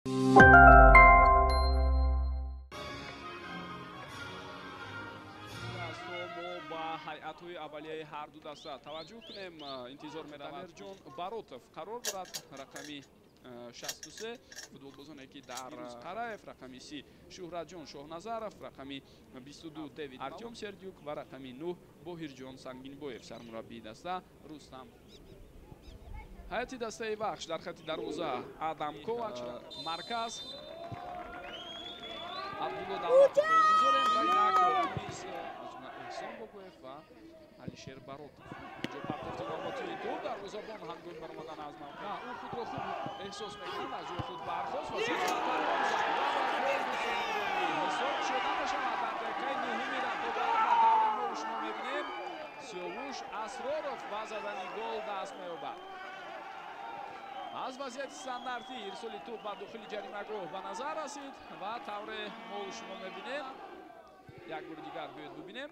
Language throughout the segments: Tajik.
Ба ҳайатҳои аввалияи ҳар ду даста таваҷҷӯҳ кунем. Интизор меравад Дамирҷон Баротов қарор дорад, рақами 63, футболбозоне ки дар Қараев, рақами 30 Шуҳратҷон Шоҳназаров, рақами 22 Дэвид Артём Сердюк ва рақами 9 Боҳирҷон Сангинбоев. Сармураббии даста Рустам. Ҳайати дастаи Вахш дар хати дарвоза Адам Ковач, марказ Абдулло Давлатов интизорем ва инак низ Эҳсон Бобоев ва Алишер Баротов. Инҷо партофти навбатии тӯб, дарвозабон ҳангоми баромадан аз мавқеъ ӯ худро хуб эҳсос мекунад, аз ҷои худ бархост ва ҳисоб шуда мешавад дар дақиқаи нуҳуми рақобат ва тавре мо шумо мебинем Сиёвуш Асроров ба задани гол даст меёбад. Аз вазъияти стандартӣ ирсоли тӯб ба дохили ҷаримагоҳ ба назар расид ва тавре мо шумо мебинем, як бори дигар биёед бибинем.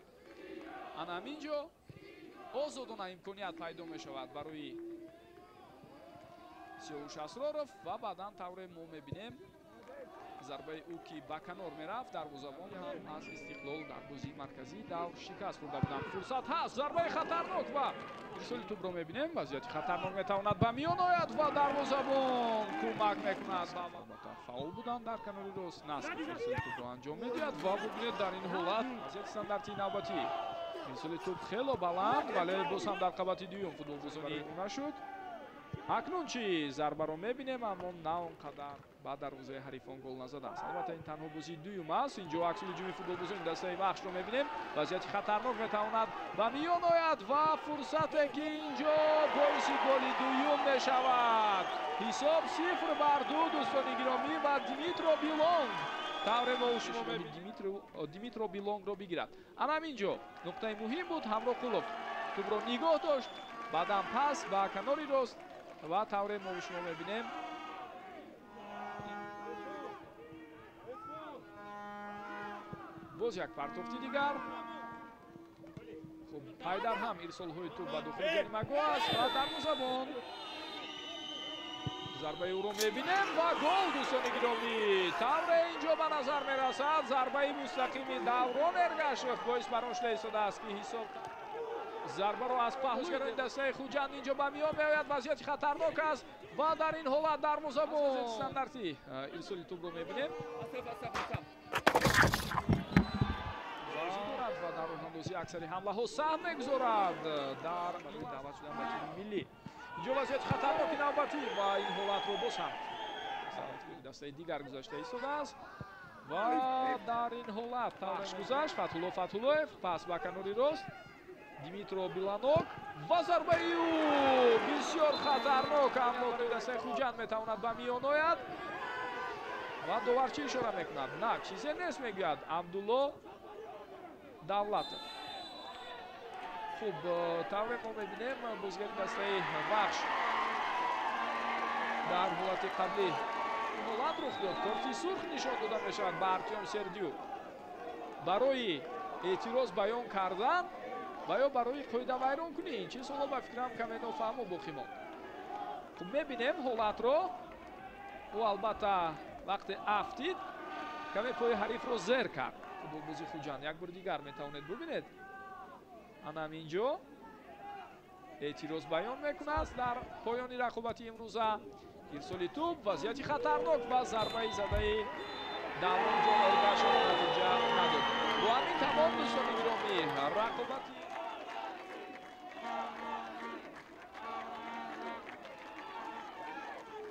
Ана ҳамин ҷо озодона имконият пайдо мешавад барои Сиёвуш Асроров ва баъдан тавре мо мебинем зарбаи ӯ ки ба канор мерафт, дарвозабон ҳам аз Истиқлол дар бозии марказии давр шикаст хӯрда буданд. Фурсат ҳаст, зарбаи хатарнок ва ирсоли тӯбро мебинем. Вазъияти хатарнок метавонад ба миён ояд ва дарвозабон кӯмак мекунад. Албатта фаъол буданд дар канори рост, Насров ирсоли тӯбро анҷом медиҳад ва бубинед дар ин ҳолат вазъияти стандартии навбатӣ. Ирсоли тӯб хело баланд, вале боз ҳам дар қабати дуюм футболбозони нашуд. Акнун чи зарбаро мебинем, аммо на он қадар ба дарвозаи ҳарифон гол назадааст. Албатта ин танҳо бозии дуюм аст. Инҷо аксули ҳуҷуми футболбозони дастаи Вахшро мебинем. Вазъияти хатарнок метавонад ба миён ояд ва фурсате ки инҷо боиси голи дуюм мешавад. Ҳисоб 0-2, дӯстони гиромӣ, ва Димитро Билонг тавре мо шумо мебинем Димитро Билонгро бигирад. Ана ҳамин ҷо нуқтаи муҳим буд. Ҳамроқулов тӯбро нигоҳ дошт, баъдан пас ба канори рост ва тавре мо шумо мебинем боз як партофти дигар. Хуб, пайдар ҳам ирсолҳои тӯб ба дохили ҷаримагоҳ аст ва дарвозабон зарбаи ӯро мебинем ва гол, дӯстони гиромӣ. Тавре инҷо ба назар мерасад зарбаи мустақими Даврон Эргашев боис бар он шуда истодааст ки ҳисоб зарбаро аз паҳлӯи дастаи Хуҷанд инҷо ба миён меояд. Вазъияти хатарнок аст ва дар ин ҳолат дарвозабон стандартӣ ирсоли тӯбро мебинем дорад ва дар роҳандозии аксари ҳамлаҳо саҳм мегузорад дар барои даъват шудан ба тими миллӣ. Инҷо вазъияти хатарноки навбатӣ ва ин ҳолатро боз ҳам дастаи дигар гузашта истодааст ва дар ин ҳолат тавш гузашт. Фатҳулло Фатҳуллоев пас ба канори рост Димитро Биланок ва зарбаи ӯ бисёр хатарнок, аммо дастаи Хуҷанд метавонад ба миён ояд ва довар чӣ ишора мекунад? На, чизе нест, мегӯяд Абдулло Давлатов. Хуб, тавре мо мебинем бозигари дастаи Вахш дар ҳолати қаблӣ ҳолат рух дод. Корти сурх нишон дода мешавад ба Артём Сердюк барои эътироз баён кардан ва ё барои қоидавайронкунӣ. Ин чиз ҳоло ба фикрам каме нофаҳмо боқӣ монд. Хуб, мебинем ҳолатро. Ӯ албатта вақте афтид каме пои ҳарифро зер кард. Футболбози Хуҷанд як бори дигар метавонед бубинед. Ана ҳамин ҷо эътироз баён мекунад дар поёни рақобати имрӯза. Ирсоли тӯб, вазъияти хатарнок ва зарбаи задаи Давронҷон Эргашев натиҷа надод. Бо ҳамин тамом, дӯстони гиромӣ, рақобати